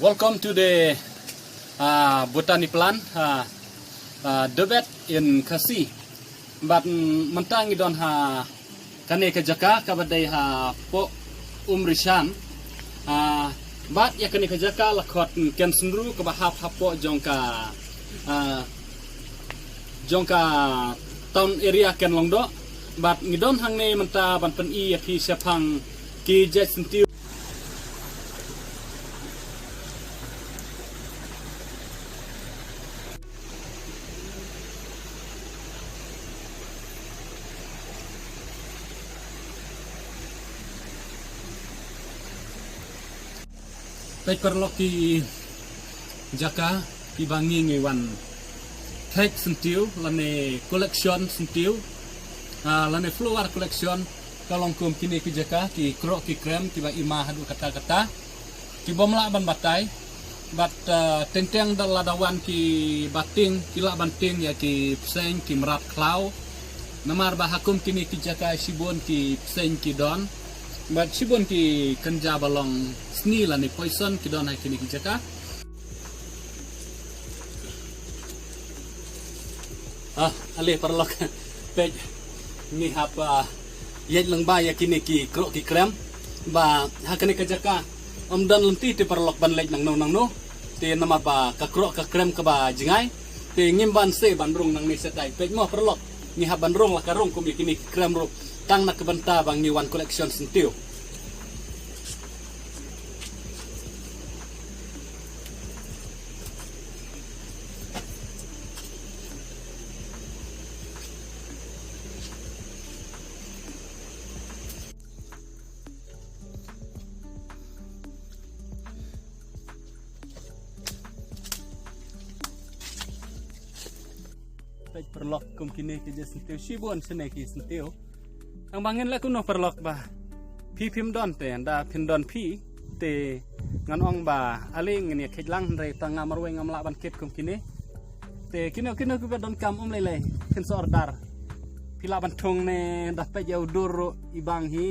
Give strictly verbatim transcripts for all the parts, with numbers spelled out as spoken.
Welcome to the uh, botany plant, uh, uh, Debet in Khasi. Bad mm, mynta ngi don ha kane ka jaka kaba dei hapoh Umrishang. Uh, bad ïa kane ka jaka la khot Ken Synru kaba hap hapoh jong ka uh, jong ka town area Ken Longdoh. Bad ngi don hangne mynta ban pyni ïa phi shaphang ki jait syntiew. Peit paralok ki jaka kiba ngi ngi wan thait syntiew lane collection syntiew, ah, lane flower collection ka long kum kine ki jaka ki krok ki krem kiba i ma haduh katta katta. Ki bym lah ban batai. Bad uh, teng teng da lada wan ki ba tieng ki lah ban tieng ïa ki bseiñ ki mrad khlaw. Namar ba ha kum kine ki jaka shibun ki bseiñ ki don. Bad shibun ki kynja ba long sni lane poison ki don ha kine ki jaka. Ah, ale paralok. Peit. Ngi hap uh, ïaid lyngba ïa kine ki krok ki krem. Ba ha kane ka jaka ym don lynti te paralok ban leit nangno nangno. Te namar ba ka krok ka krem kaba jngai. Te ngim ban seh ban rung nangne shatai. Peit mo paralok. Ngi hap ban rung la ka rung kum ïa kine ki krem ruh. Tang na ka bynta ba ngi wan collection syntiew. Peit paralok kum kine ki jait syntiew shibun shane ki syntiew. Tang ba ngin leh kumno paralok ba phi phim don te da phin don phi te ngan ong ba ale ngin ïa kheit lang hynrei tang nga marwei ngam lah ban kit kum kine. Te kino kino kiba donkam um lei lei phin sa order. Phi lah ban thung ne da peit ïa u dur ruh i bang hi.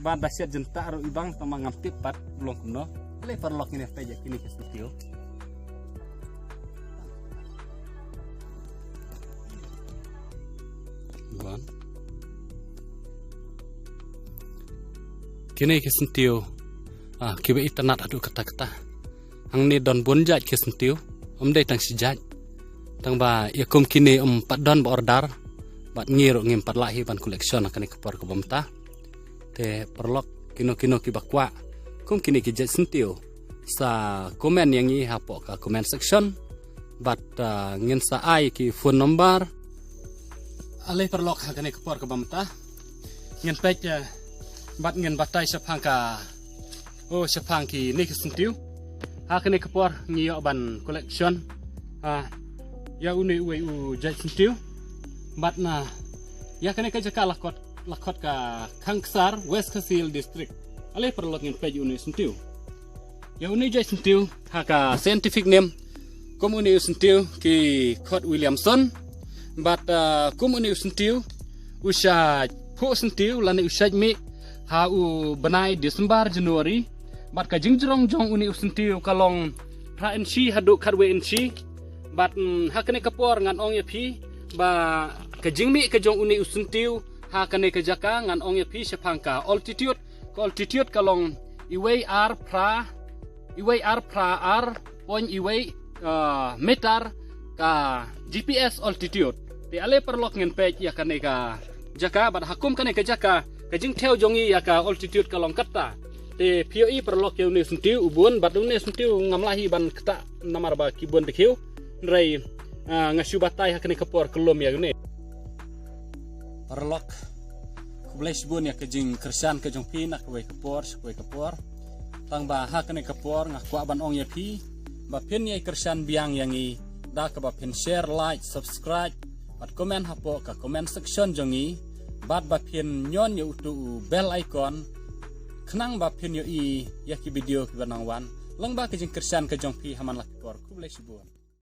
Ba da shet jynta ruh i bang tang ba ngam tip pat long kumno. Ale paralok ngin ïa peit ïa kine ki syntiew. Ban. Kine ki syntiew ah, kiba itynnad haduh katta katta. Hangne don bun jait ki syntiew. Ym dei tang shi jait. Tang ba ïa kum kine ym pat don ba order. Bad ngi ruh ngim pat lah hi ban collection ha kane ka por kaba mynta. Te paralok kino kino kiba kwah kum kine ki jait syntiew sa comment ïa ngi hapoh ka comment section. Bad uh, ngin sa ai ki phone number. Ale paralok ha kane ka por kaba mynta ngin peit uh, bad ngin batai shaphang ka oh shaphang kine ki syntiew. Ha kane ka por ngi ïoh ban collection. Ah, ïa une uwei u jait syntiew. Bad na ïa kane ka jaka la khot la khot ka Khangksar, West Khasi Hills District. Ale paralok ngin peit une u syntiew. Ïa une u jait syntiew ha ka scientific name kum une u syntiew ki khot Williamson. Bad uh, kum une u syntiew u shait phuh syntiew lane u shait mih ha u bnai December January. Bad ka jingjrong jong une u syntiew ka long phra inshi haduh khatwei inshi. Bad mm, ha kane ka por ngan ong ïa phi ba ka jingmih ka jong une u syntiew ha kane ka jaka ngan ong ïa phi shaphang ka altitude. Ka altitude ka long iwei ar phra iwei ar phra ar point iwei uh, meter ka G P S altitude. Te ale paralok ngin peit ïa kane ka jaka bad ha kum kane ka jaka ka jingthew jong ngi ïa ka altitude ka long katta. Te phi ïohi paralok ïa une u syntiew u bun bad une u syntiew ngam lah hi ban ktah namar ba ki bun dkhiew. Hynrei uh, nga shu batai ha kane ka por ka lum ïa une. Paralok khublei shibun ïa ka jingkyrshan ka jong phi na kawei ka por sha kawei ka por. Tang ba ha kane ka por nga kwah ban ong ïa phi ba phin ïai kyrshan biang ïa ngi da kaba phin share, like, subscribe bad comment hapoh ka comment section jong ngi. Bad ba phin ñion ïa utu u bell icon khnang ba phin ïohi ïa ki video kiba nang wan. Long ba ka jingkyrshan ka jong phi ha man la ki por. Khublei shibun.